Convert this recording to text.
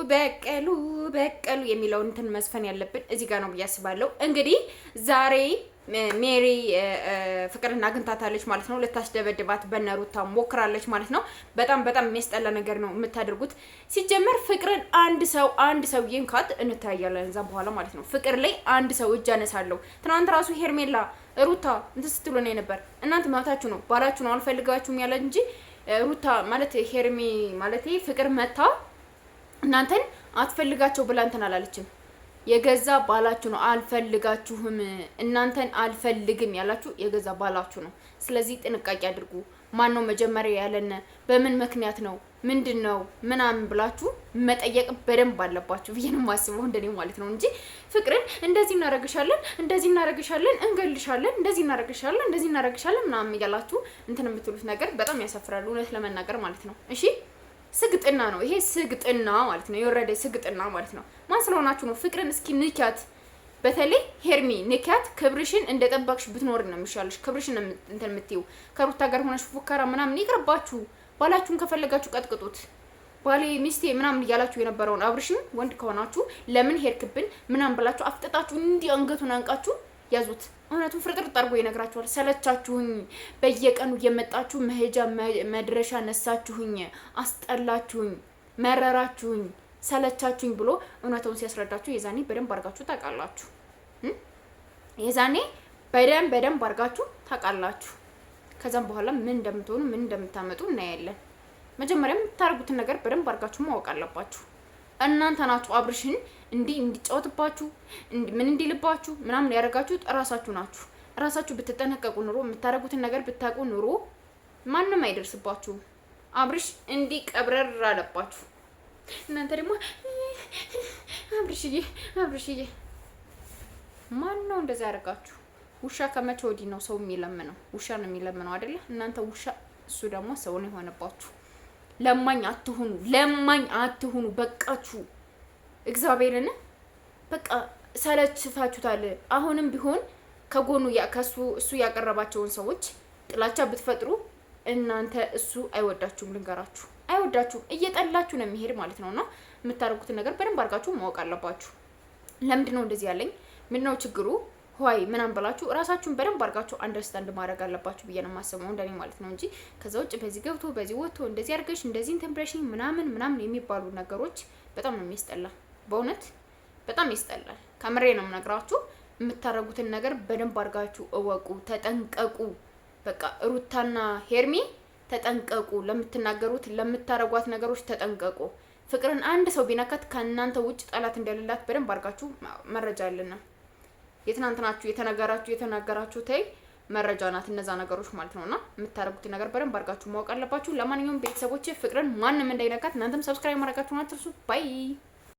በቀሉ በቀሉ የሚለውን እንትን መዝፈን ያለብን እዚህ ጋር ነው ብዬ አስባለሁ። እንግዲህ ዛሬ ሜሪ ፍቅርን አግኝታታለች ማለት ነው። ልታስደበድባት በነሩታ ሞክራለች ማለት ነው። በጣም በጣም የሚያስጠላ ነገር ነው የምታደርጉት። ሲጀመር ፍቅርን አንድ ሰው አንድ ሰው ይንካት እንታያለን እዛ በኋላ ማለት ነው። ፍቅር ላይ አንድ ሰው እጅ አነሳለሁ። ትናንት ራሱ ሄርሜላ ሩታ እንትን ስትሉ ነው የነበር። እናንተ መብታችሁ ነው፣ ባላችሁ ነው፣ አልፈልጋችሁም ያለ እንጂ ሩታ ማለት ሄርሜ ማለት ፍቅር መታ እናንተን አትፈልጋቸው ብላ እንትን አላለችም። የገዛ ባላችሁ ነው። አልፈልጋችሁም፣ እናንተን አልፈልግም ያላችሁ የገዛ ባላችሁ ነው። ስለዚህ ጥንቃቄ አድርጉ። ማን ነው መጀመሪያ ያለን? በምን ምክንያት ነው? ምንድን ነው ምናምን ብላችሁ መጠየቅ በደንብ አለባችሁ ብዬ ነው የማስበው፣ እንደኔ ማለት ነው እንጂ ፍቅርን እንደዚህ እናረግሻለን፣ እንደዚህ እናረግሻለን፣ እንገልሻለን፣ እንደዚህ እናረግሻለን፣ እንደዚህ እናረግሻለን ምናምን እያላችሁ እንትን የምትሉት ነገር በጣም ያሳፍራል፣ እውነት ለመናገር ማለት ነው። እሺ ስግጥና ነው ይሄ፣ ስግጥና ማለት ነው። የወረደ ስግጥና ማለት ነው። ማን ስለሆናችሁ ነው? ፍቅርን እስኪ ንኪያት። በተለይ ሄርሚ ንኪያት። ክብርሽን እንደጠበቅሽ ብትኖር ነው የሚሻልሽ። ክብርሽን እንትን የምትይው ከሩታ ጋር ሆነሽ ፉከራ ምናምን ይቅርባችሁ። ባላችሁን ከፈለጋችሁ ቀጥቅጡት። ባሌ ሚስቴ ምናምን እያላችሁ የነበረውን አብርሽን ወንድ ከሆናችሁ ለምን ሄድክብን ምናምን ብላችሁ አፍጥጣችሁ እንዲህ አንገቱን አንቃችሁ ያዙት። እውነቱን ፍርጥርጥ አድርጎ ይነግራችኋል። ሰለቻችሁኝ፣ በየቀኑ እየመጣችሁ መሄጃ መድረሻ ነሳችሁኝ፣ አስጠላችሁኝ፣ መረራችሁኝ፣ ሰለቻችሁኝ ብሎ እውነቱን ሲያስረዳችሁ የዛኔ በደንብ አድርጋችሁ ታውቃላችሁ። የዛኔ በደንብ በደንብ አድርጋችሁ ታውቃላችሁ። ከዛም በኋላ ምን እንደምትሆኑ ምን እንደምታመጡ እናያለን። መጀመሪያ የምታደርጉትን ነገር በደንብ አድርጋችሁ ማወቅ አለባችሁ። እናንተ ናችሁ አብርሽን እንዲህ እንዲጫወትባችሁ ምን እንዲልባችሁ ምናምን ያደረጋችሁት እራሳችሁ ናችሁ። እራሳችሁ ብትጠነቀቁ ኑሮ የምታደርጉትን ነገር ብታውቁ ኑሮ ማንም አይደርስባችሁ። አብርሽ እንዲህ ቀብረር አለባችሁ። እናንተ ደግሞ አብርሽዬ አብርሽዬ፣ ማን ነው እንደዛ ያደርጋችሁ? ውሻ ከመቼ ወዲህ ነው ሰው የሚለምነው? ውሻ ነው የሚለምነው አይደለ? እናንተ ውሻ፣ እሱ ደግሞ ሰው ነው የሆነባችሁ። ለማኝ አትሁኑ፣ ለማኝ አትሁኑ። በቃችሁ። እግዚአብሔርን በቃ ሰለችታችሁታል። አሁንም ቢሆን ከጎኑ ከሱ እሱ ያቀረባቸውን ሰዎች ጥላቻ ብትፈጥሩ እናንተ እሱ አይወዳችሁም። ልንገራችሁ፣ አይወዳችሁም። እየጠላችሁ ነው የሚሄድ ማለት ነው። እና የምታደርጉትን ነገር በደንብ አድርጋችሁ ማወቅ አለባችሁ። ለምንድን ነው እንደዚህ ያለኝ? ምንድነው ችግሩ? why ምናምን ብላችሁ እራሳችሁን በደንብ አድርጋችሁ understand ማድረግ አለባችሁ ብዬ ነው የማስበው፣ እንደኔ ማለት ነው እንጂ ከዛ ውጭ በዚህ ገብቶ በዚህ ወጥቶ እንደዚህ አድርገሽ እንደዚህ እንትን ብለሽኝ ምናምን ምናምን የሚባሉ ነገሮች በጣም ነው የሚያስጠላ። በእውነት በጣም ያስጠላል። ከምሬ ነው የምነግራችሁ። የምታደርጉትን ነገር በደንብ አድርጋችሁ እወቁ፣ ተጠንቀቁ። በቃ ሩታና ሄርሚ ተጠንቀቁ። ለምትናገሩት ለምታደርጓት ነገሮች ተጠንቀቁ። ፍቅርን አንድ ሰው ቢነካት ከእናንተ ውጭ ጠላት እንደሌላት በደንብ አድርጋችሁ መረጃ አለና የትናንትናችሁ የተነገራችሁ የተናገራችሁ ተይ መረጃ ናት እነዛ ነገሮች ማለት ነውና የምታደርጉትን ነገር በደንብ አድርጋችሁ ማወቅ አለባችሁ። ለማንኛውም ቤተሰቦች ፍቅርን ማንም እንዳይነካት እናንተም subscribe ማድረጋችሁን አትርሱ። Bye.